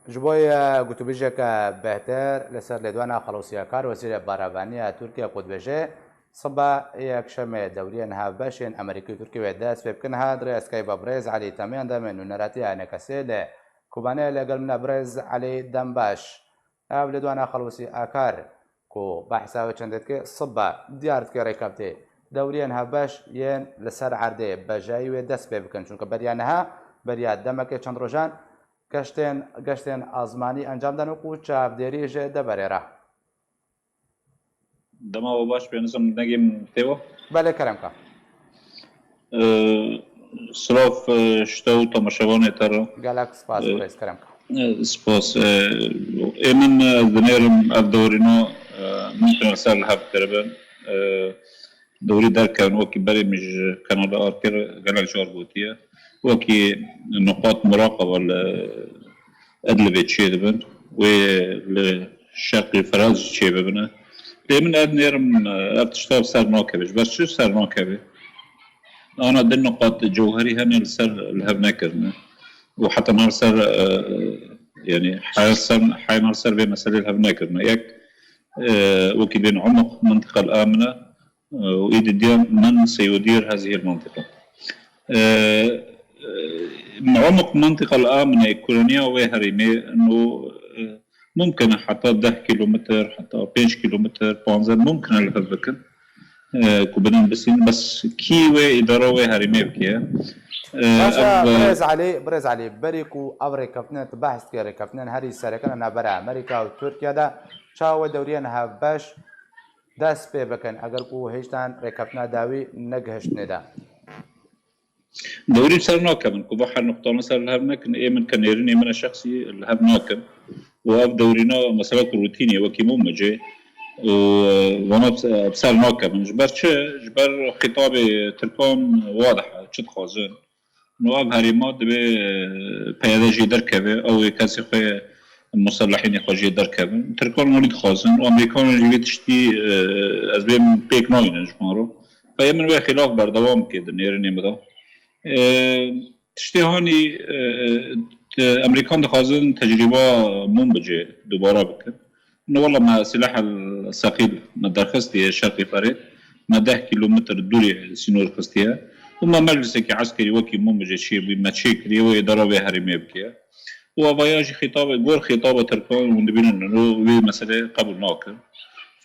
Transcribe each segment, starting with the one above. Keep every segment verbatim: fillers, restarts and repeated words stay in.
Ji bo ye gotûbêjeke bêhtir li ser lêdwana Xelûsî Akar, Wezîrê Baravaniya Tirkiye ku dibêje, sibe yekşemê dewriyên hevbeş yên Amerîkî û Tirkiyê wê dest pê bikin, hat rêzgirtî bi birêz Elî Temî, endamê nûneratiya N K S'ê li Kobanê, li gel min e birêz Elî, dem baş. Ev lêdwana Xelûsî Akar ku behsa wê çendê dike, sibe diyar dike rêkeftinê dewriyên hevbeş yên li ser erdê bejayî wê dest pê bikin. Çunke beriya niha, beriya demekê çend rojan, geştên, geştên azmanî encam dan û ku çavdêrî ji deverê re. Dema we baş bê, nizam dengê min tê we? Belê, kerem ka. Ee, Silav, e, ji te û temaşevanê te re. Gelek spas, Ee, birêz, kerem ka. E, spas. E, ê min, e, ez dinêrim ev dewrîna, e, mumkin e ser li hev kiribin. E, dewrî derkevin, wekî berê min ji kanala Arkê re gelek car gotiye. Wekî nuqat muraqaba li Idlibê çêdibin, wê li şerqê Firat jî çêbibine. Lê min ez nêrim, ev tişta ser nakeve. Ji ber çi ser nakeve? Ana din nuqat cewherî hene li ser li hev nekirine. Û heta niha li ser, e, yanî heya ser, heya niha li ser vê meselê li hev nekirine. Yek, e, wekî bên umuq, منطقة الآمنة, û êdî diya من سيدير هذه المنطقة. E, e, Umuq منطقة الآمنة, kuraniya wê herêmê, no, e, mumkin e heta deh kîlometr, heta pênc kîlometr, panzdeh mumkin e li hev bikin. E, ku bidin bisîn, bes kî wê îdara wê herêmê bike? E, Baş e, ev, e, birêz Elî, birêz Elî, berî ku ev rêkeftinên tu behs dikî, rêkeftinên herî sereke ne navbera Amerîka û Tirkiye de, çawa wê dewriyên hevbeş dest pê bikin, eger ku hêştan rêkeftina dawî negihiştinê de? Dewrî ser nakevin, ku va her nuqtana ser li hev nekin, ê min ke nêrînê min e şexsî li hev nakin. Û ev dewrîna mesela ku rutînê wekî mumicê û, e, vana bi ser nakevin. Ji ber çi? Ji ber xîtabê Tirkan wadih e, çi dixwazin. No ev herêma divê, e, P Y D jê derkeve, ew ê kesê xwe, muselehînê xwe jê derkevin. Tirkan wanî dixwazin û Amerîkanan jî vê tiştî, e, ez bêm pêk nayînin ji wan re. Peyê min wê xîlaf berdewam bike di nêrînê min de. E, tiştê hanî, e, e, Amerîkan dixwazin tecrîba mûm bicê dubara bikin. Wela me silah el seqîl me derxistiye şerqê Ferê. Me deh kîlometr dûrê sînor xistiye. Û me meclisekî eskerî wekî mûmicê çêbû, me çêkiriye û êdara vê herêmê bikiye. Û avaya jî xîtabê, gor xîtaba Tirkan hûn dibînin û vê meselê qebûl nakin.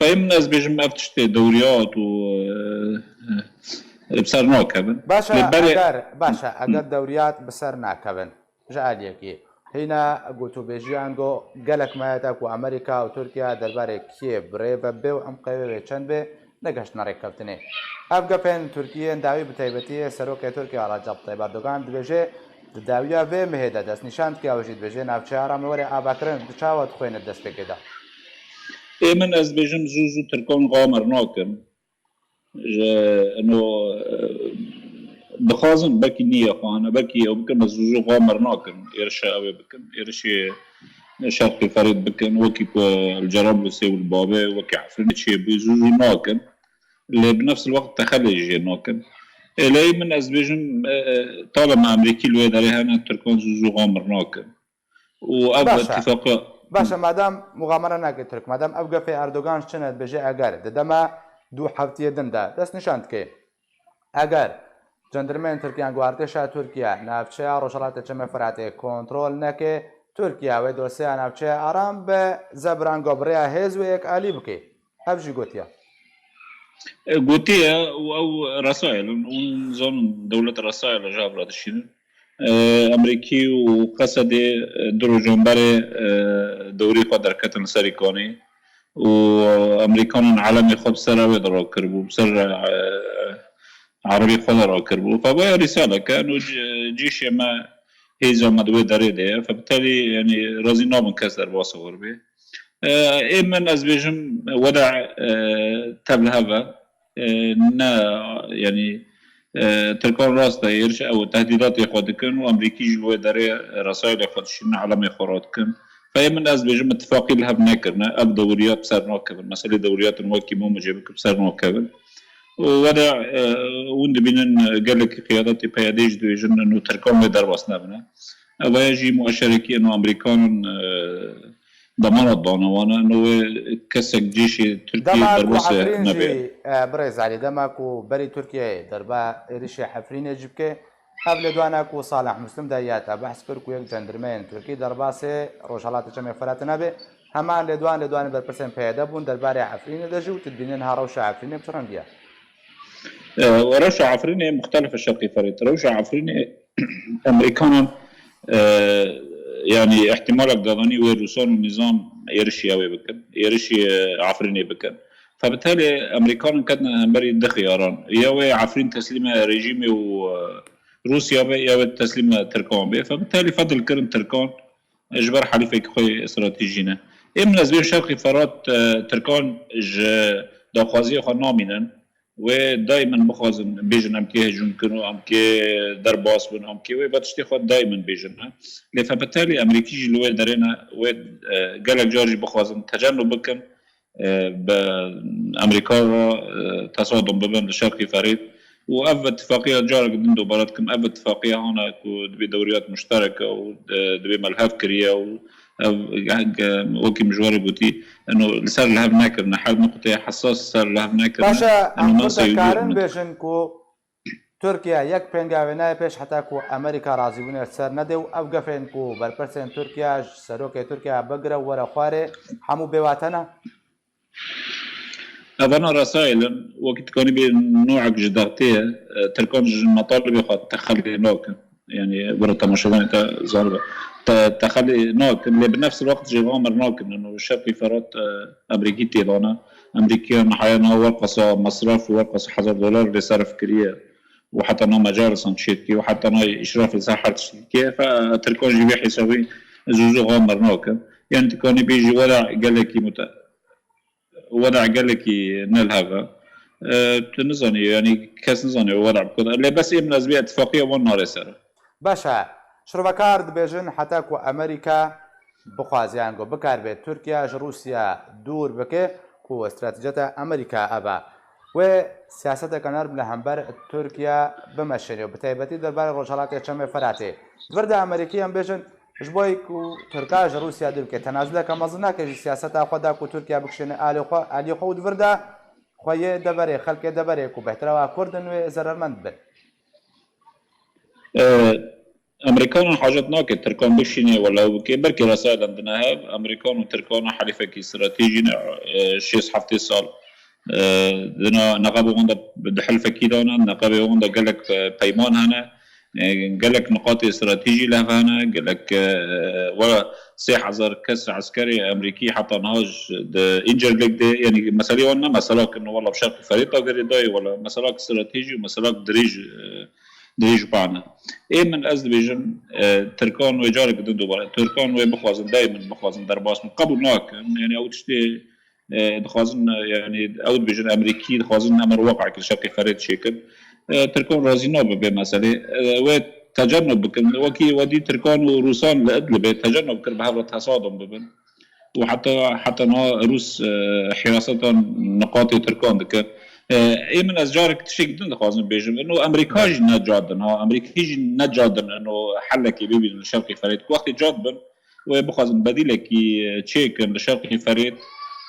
Feyê min ez bêjim ev tiştê dewriyat û, e, e, bi ser nakevin. Baş e, Lê berê eger, baş e, eger dewriyat bi ser nakevin, ji aliyekî hîna gotûbêjiyan go gelek me heye ku Amerîka û Tirkiye derbarê kî yê bi rê ve bê û emqê wê çend bê, negeştine rêkeftinê. Ev gefên Tirkiyên dawî bi taybetî serokê Tirkiye Recep Tayyip Erdogan dibêje, di dawiya vê mehê de destnîşan dike, ew jî dibêje navçeya Aram ê were avakirin, di çawa dixwêne destpêkê de? Ê min ez dibêjim zû zû Tirkan xamir nakin. Ji, eno, e, dixwazin, belkî nîye xwe hene, belkî ew bikin, me zû zû xwe amir nakin. Êrişa ew ê bikin. Êrişê şerqê Ferêt bikin, wekî ku li Cerablusê û li Babê, wekî Efrînê çêbû, zû zû nakin. Lê bi nefs el wext texelê jî jê nakin. Ê, lê min ez dibêjim, e, e, tabe me Amerîkî li wê derê hene, Tirkan zû zû xwe amir nakin. û ev Baş e. Îtîfaqa Baş e, madem muxamere nake Tirk, madem ev gefê Erdogan çi ne dibêje, eger di dema du heftiyê din de destnîşan dike, eger cendirmên Tirkiyan ku artêşa Tirkiye navçeya Rojhilatê Çemê Firatê kontrol neke, Tirkiye wê dosyeya navçeya Aram bi zebirango bi rêya hêz wê yekalî bike. Ev jî gotiye. E, gotiye û ew resayel in. Hûn zanin dewlet resayel e ji hev re dişînin. E, Amerîkî û Qesedê, e, du rojan berê, e, dewrê xwe derketin li serî kanê û Amerîkanan elemê xwe bi ser ew ê de rakiribû, bi ser, e, Erebê xwe de rakiribû. Fe baya rîsaleke, eno c-, cîşê me, hêza me di wê derê de ye. Fe bi telî, yanî, razî nabin kes derbasa we re bê. E, ê min ez bêjim, weda, e, tev li hev e. E, ne, yanî, e, Tirkan rast e, êriş ew tehdîdatê xwe dikin û Amerîkî jî li wê derê resayilê xwe dişînin, elemê xwe radikin. Fe ê min ez bêjim, îtifaqî li hev nekirine, ev dewriyat bi ser nakevin. Meselê dewriyatin wekî mûmicê bikin bi ser nakevin. Û weda, e, hûn dibînin, e, gelekî qiyadetê P Y D'ê jî dibêjin, û Tirkan wê derbas nebine. Ev ya jî mueşerekî ino Amerîkanin, e, demana dane wan e, ino wê kesek cîşê Tirkiyê Dema ku derbasê Efrîn nebe. Jî, e, birêz Elî, dema ku berî Tirkiyeyê derba êrişê Efrînê jî bike, ev lêdwana ku Salih Muslim de ya te behs kir ku yek cendirmeyên Tirkî derbasê Rojhelatê Çemê Firatê nebe, heman lêdwan, lêdwanên berpirsên P Y D bûn derbarê Efrînê de jî û tu dibînî niha rewşa Efrînê bi çi rengî ye? E, rewşa Efrînê muxtelif e Şerqî Ferît. Rewşa Efrînê Amerîkanan, e, yanî ihtimalek dadanî wê Rûsan û nîzam êrişî ew ê bikin, êrişî, e, Efrînê bikin. Fe bi telê Amerîkanan ketine hemberî du xiyaran. Ya wê Efrîn teslîme rejîmê û, e, Rûsya be, ya wê teslîme Tirkan be. Fe bi telî fedil kirin Tirkan ji ber helîfekî xwe yê stratejî ne. Ê min ez bêm Şerqî Ferat, e, Tirkan ji daxwaziyê xwe namînin. Wê daymen bixwazin bêjin em kê hejûm kin û em kê derbas bin, em kê wê ve tiştê xwe daymen bêjin. Lê febetelî Amerîkî jî li wê derê ne, wê, e, gelek car jî bixwazin tecennub bikin, e, bi Amerîka re, e, tesadum bibin li Şerqî Ferîd. Û ev îtifaqiya carek din dubare dikim, ev îtifaqiya hana ku dibê dewriyat muştereke û, e, dibê me li hev kiriye û ev, e, wekî min ji we re gotî, eno li ser li hev nekirine, her nuqteyê hesas ser li hev nekirine. Baş e, eno em masa Kurd yû karin bêjin ku Tirkiye yek pêngavê nayê pêş heta ku Amerîka razîbûnê li ser nede û ev gefên ku berpirsên Tirkiye ji serokê Tirkiye bigire û were xwarê hemû bêwate ne? Evana resayîl in, wekî dikanî bê nûek ji dextê ye, e, Tirkan ji metalibê xwe texelî nakin. Yanî, were temaşevanê te zar be. Te, texelî nakin, lê bi nefs wext jê amir nakin. Eno Şerqî Ferat, e, Amerîkî têdana. Amerîkiya nihaya niha werqasa mesraf û werqasa hezar dolar lê serf kiriye. Û heta na mecalisan çêdikê û heta na îşrafê ser her tiştî dikê. Fe, Tirkan jî vê hesabî zû zû amir nakin. Yanî, dikanî bê jî were gelekî mute-, weda gelekî ne li hev e. E, tu nizanî, yanî kes nizanî weda bi ku de. Lê bes ê min ez bê îtifaqiya wan nare ser. Baş e. Şirvekar dibêjin heta ku Amerîka bixwaze yan ku bikaribe Tirkiye ji Rûsya dûr bike ku stratejiyeta Amerîka ev e. Wê siyaseteke nerm li hember Tirkiye bimeşêne û bi taybetî derbarê Rojhelatê Çemê Firatê. Di vir de Amerîkî em bêjin, Ji bo ku Tirka ji Rûsya dûr bike, tenazuleke mezin nake ji siyaseta xwe de ku Tirkiye bikişêne alê xwe, aliyê xwe û di vir de xweyê deverê, xelkê deverê ku behtewa Kurd in wê zerermend bin. E, Amerîkanan hacet nake Tirkan bikişîne wela ew bike, belkî resaylan dine hev, Amerîkan û Tirkan helîfekî stratejî ne, e, şêst heftê sal, e, dina neqebê wan de di helfekî de ne, neqebê wan de gelek, e, peyman hene. E, gelek niqatê stratejî li hev hene, gelek, e, were sê hezar kes eskerê Amerîkî heta niha ji, di Incirlik de, yanî meselê wan ne meselak in, wela bi Şerqî Ferîd de girêdayê, wela meselak stratejî û meselak dirêj, e, dirêj bane. Ê min ez dibêjim, e, Tirkan wê careke din dubare, Tirkan wê bixwazin, dayê min bixwazin derbas bin, qebûl nakin. Yanî ew tiştê e, dixwazin, e, yanî ew dibêjin Amerîkî dixwazin emir weqekî li Şerqê Ferê çêkin. E, Tirkan razî nabe vê meselê. E, wê tecennub bikin. Wekî wedî Tirkan û Rûsan li Idlibê tecennub kir bi hev re tesadum bibin. Û heta, heta niha Rûs, e, hirasetan niqatê Tirkan dike. E, ê min ez carek tiştek din dixwazim bêjim. Ino Amerîka jî ne cadin ha. Amerîkî jî ne cadin ino helekê bibînin li Şerqê Ferê. Wextê cad bin, wê bixwazin bedîlekî çêkin li Şerqê Ferêt,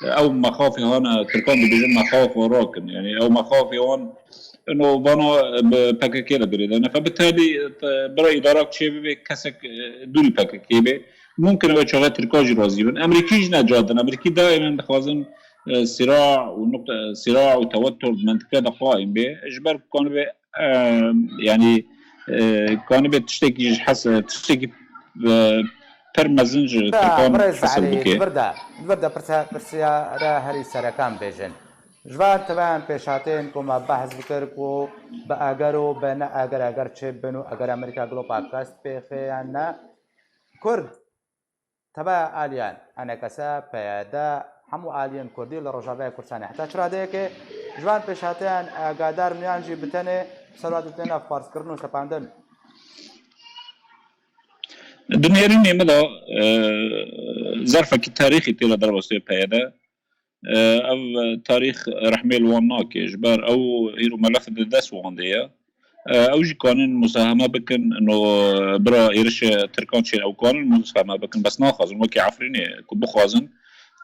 ew mexafê hane, Tirkan dibêjin mexaf rakin. Yanî ew mexafê wan ino vana bi P K K de girêdayne. Fe bi telî, te, bira îdarak çê bibe, kesek, e, dûrî P K K be. Mumkin e wê çaxê Tirkan jî razî bin. Amerîkî jî ne cadin. Amerîkî daîmen dixwazin, e, sira û nukte, sira û tewetur di mintike de qaîm be. Ji ber ku kanibe, e, yanî, e, kanibe tiştekî ji hes-, tiştekî, e, pir mezin ji Tirkan birêz hesil Elî, bike. Di vir de, di vir de pirse-, pirsiyara herî sereka em bêjin. Ji van tevayan pêşhateyên ku me behs dikir ku bi eger û bi ne eger, eger çê bin û eger Amerîka Global Trust pêxê yan ne, Kurd Tebeya aliyan, enekese, P Y D, hemû aliyên Kurdî li Rojavayê Kurdistanê. Heta çi radeyekê ji van pêşhateyan agadarn yan jî bi tenê bi ser hatî têne farzkirin û sepandin? Di nêrînê min de, e, zerfekî tarîxî tê de derbasê P Y D. E, ev tarîx rehmê li wan nake. Ji ber ew hîr û melef di dest wan de ye. E, ew jî kanin musaheme bikin, no, bira êrişê Tirkan çêne, ew kanin musaheme bikin, bes naxwazin, wekî Efrînê ku bixwazin,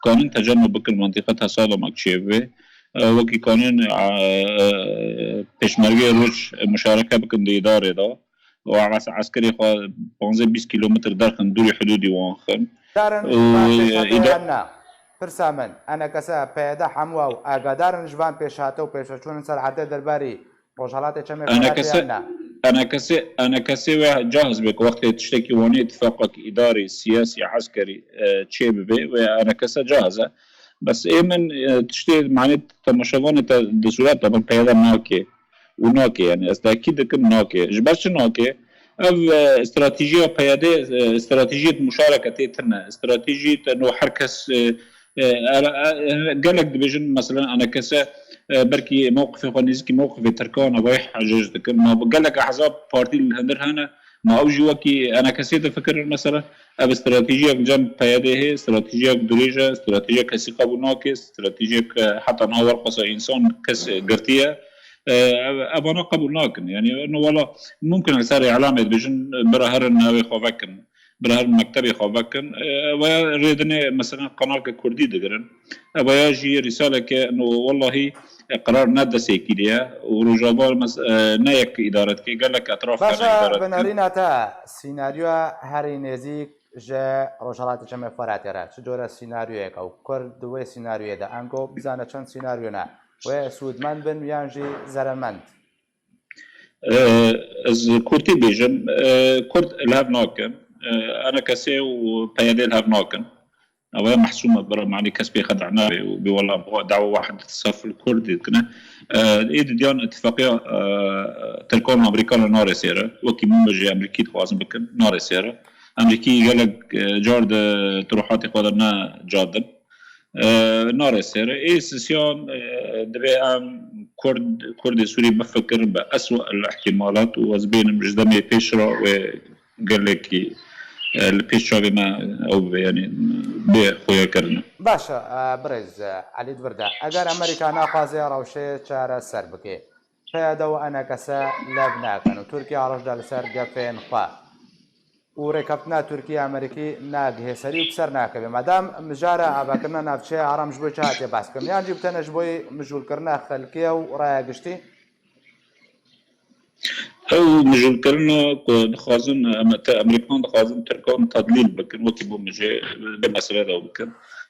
kanin tecemmû bikin, mentiqet hesada mek çêbibê. E, wekî kanin, e, e, pêşmergê Rûs muşareke bikin di îdarê de. Û es-, eskerê xwe panzdeh bîst kîlometr derxin, dûrî hidûdî wan xin. Darin Û, ji van e, pêşhateyê îda- yan na. Pirsa min, enekese P Y D hemû ew agadarin ji van pêşhate û pêşveçûn ser erdê derbarî Rojhelatê Çemê Firatê yan na? Enekese, enekese we cahiz be ku wextê tiştekî wanî îtifaqek îdarî, siyasî, eskerî, e, çê bibe, we enekese cahiz e. Bes ê min, e, tiştê, manê temaşevanê te di sûreta min P Y D nake û nake, yani ez tekîd dikim nake. Ji ber çi nake? Ev, e, stratejiya P Y D, e, stratejiyê muşareketê tune. Stratejî te no her kes, e, e, e, e, gelek dibêjin, mesela, enekese, e, belkî mewqifê xwe nêzîkî mewqifê Tirkan e, vay hecêj dikin. Ma bi gelek ehzab partî li hundir hene, ma ew jî wekî enekesê difikirin, mesela, ev stratejiyek cem P Y D hê, stratejiyek dirêj e, stratejiyek kesî qebûl nake, stratejiyek, e, heta niha werxwesa însan kes girtiye. E, ev, evana qebûl nakin. Yani, no wala, mumkin li ser îlamê dibêjin, bira herin navê xwe vekin. Bira herin mektebê xwe vekin. E, veya rêdinê, mesela, kanalke kurdî digirin. E, veya jî rîsaleke, no, wellahî, e, qerar ne destêkî de ye. Û Rojava, mes-, e, ne yek îdare dike, gelek etraf Baş hene e, îdare dikin. Binêrîna te, sînaryoya herî nêzîk ji Rojhelatê Çemê Firatê re çi cure sînaryoyek e û Kurd di wê sînaryoyê de ango bizane çend sînaryo ne? Wê sûdmend bin yan jî zerermend? E, ez kurtî bêjim, e, Kurd li hev nakin. E, enekesê û P Y D li hev nakin. Ew ya mehsûm e, bira, manî kes pê xeda nabe û bê wela dawa wahdet saf li Kurd dikine. E, ê didiyan îtifaqiya, e, Tirkan û Amerîkan nare sêre. Wekî min ji Amerîkî dixwazin bikin, nare sêre. Amerîkî gelek, e, car di turuhatê xwe de ne cadin. E, nare sêre. Ê sisiyan, e, divê em Kurd, Kurdê Sûrî bifikirin bi eswa el ihtimalat û ez bênim ji demê pêş re wê gelekî, e, li pêş çavê me ew bibe, yanî bê xuya kirine. Baş e, e, birêz, e, Elî Divirde, eger Amerîka naxwaze rewşê çareser bike, P Y D û enekese lev nakin û Tirkiye roj de li ser gefên xwe û rêkeftina Tirkiye Amerîkî nagihê serî û bi ser nakeve. Madam mijara avakirina navçeya Aram ji bo çi hatiye behskirin? Yan jî bi tene ji bo mijûlkirina xelkê û raya giştî? Ew mijûlkirina ku dixwazin, em, te, Amerîkan dixwazin Tirkan tedlîl bikin, wekî bo mijê vê mesele de bikin.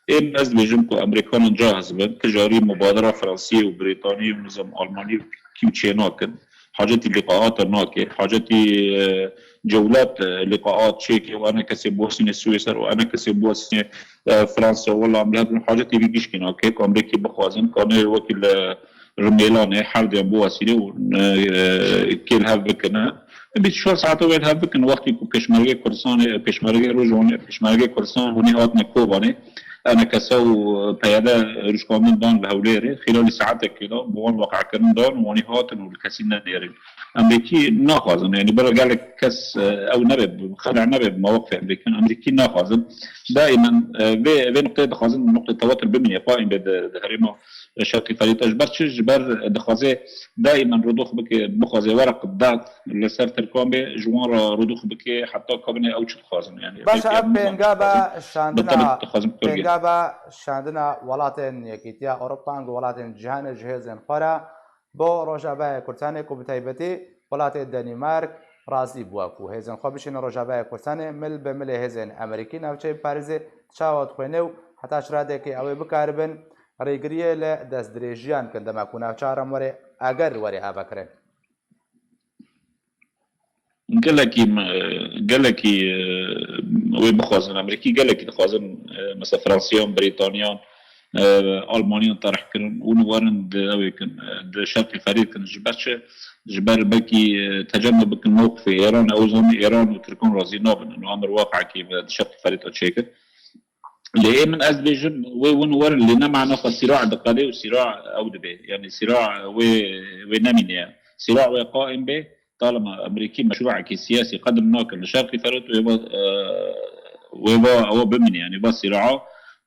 Ê, ez dibêjim ku Amerîkanan cahiz bin, tijarî mubadera Fransiyê û Brîtanî û nizam Almanî kî û çê nakin. Hacetî lîqaata nake, hacetî, e, cewlat, e, lîqaat çêke û ene kesê biwesîne Swêser û ene kesê biwesîne, e, Fransa, wela em li hev hacetî vî gişkî nake ku Amerîkî bixwazin, kanê wekî li Rimêlanê her diyan biwesîne û, e, e, kê li hev bikine. Bîst çar saete wê li hev bikin, wextî ku pêşmergê Kurdistanê, pêşmergê Rojwanê, pêşmergê Kurdistan hûnê hatine Kobanê, enekese û P Y D rûşkandin dan li Hewlêrê, xîlalî saetekê de bi wan weqekirin dan û wanî hatin û li kesî nenêrîn. Em vêkî naxwazin, yanî bira gelek kes, e, ew nebe, xeda nebe bi mewqifê Amerîkan, Amerîkî naxwazin. Daîmen, e, vê, vê nuqteyê dixwazin nuqtê tewatur bimîne, qaîm be di, di herêma Şerqî Ferîta. Ji ber çi? Ji ber dixwaze daîmen rûdûx bike, bixwaze weraq dat li ser Tirkan bê, ji wan re rûdûx bike, heta kabine ew çi dixwazin, yanî Baş e, ev pêngava şandina, pêngava şandina welatên Yekîtiya Ewropa ango welatên cîhanê ji hêzên xwe re bo Rojavayê Kurdistanê ku bi taybetî welatê Denîmark razî bûye ku hêzên xwe bişînin Rojavayê Kurdistanê mil bi milê hêzên Amerîkî navçeyê Parîzê çawa dixwêne û heta çi radekê ew ê bikaribin rêgiriyê li destdirêjiyan bikin dema ku navçe Aram were eger were avakirin. Gelekî, gelekî, e, wê bixwazin, Amerîkî gelekî dixwazin, e, mesela Fransiyan, Brîtaniyan, e, Almaniyan terih kirin û werin di ew ê kin, e, di şerqê ferî kin. Ji ber çi? Ji ber belkî, e, tecemmû bikin mewqifê Îranê, ew zanî Îran û Tirkan razî nabin. Û emir waqekî ve di şerqê ferî de çêkir. Lê ê min ez dibêjim, wê win werin, lê ne mana xwe sîra diqede û sîra ew dibe. Yanî sîra wê, wê nemîne ye. Sîra wê qaîm be, talima Amerîkî meşrûekî siyasî qedim nakin li Şerqî Ferot, wê va, e, wê va ewa bimîne, yanî va sîraa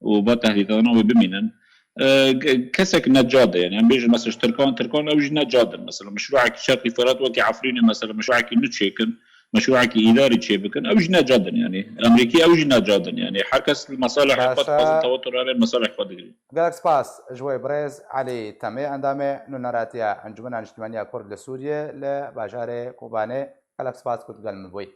û va tehdîdana wê bimînin. e, ke- kesek necad e. Yani em bêjin mesela ji Tirkan, Tirkan ew jî necad in. Mesela meşruekî Şerqî Firat wekî Efrînê mesela meşruekî nû çêkin, meşruekî îdarî çêbikin, ew jî necad in. Yani Amerîkî ew jî necad in. Yani her kes li mesalihê xwe Baş e. dixwazin tewatur anên mesalihê xwe digrin. Gelek spas ji we birêz Elî Temê, endamê Nûneratiya Encûmena Niştimaniya Kurd li Sûriyê li bajarê Kobanê. Gelek spas ku tu gel min bûyî.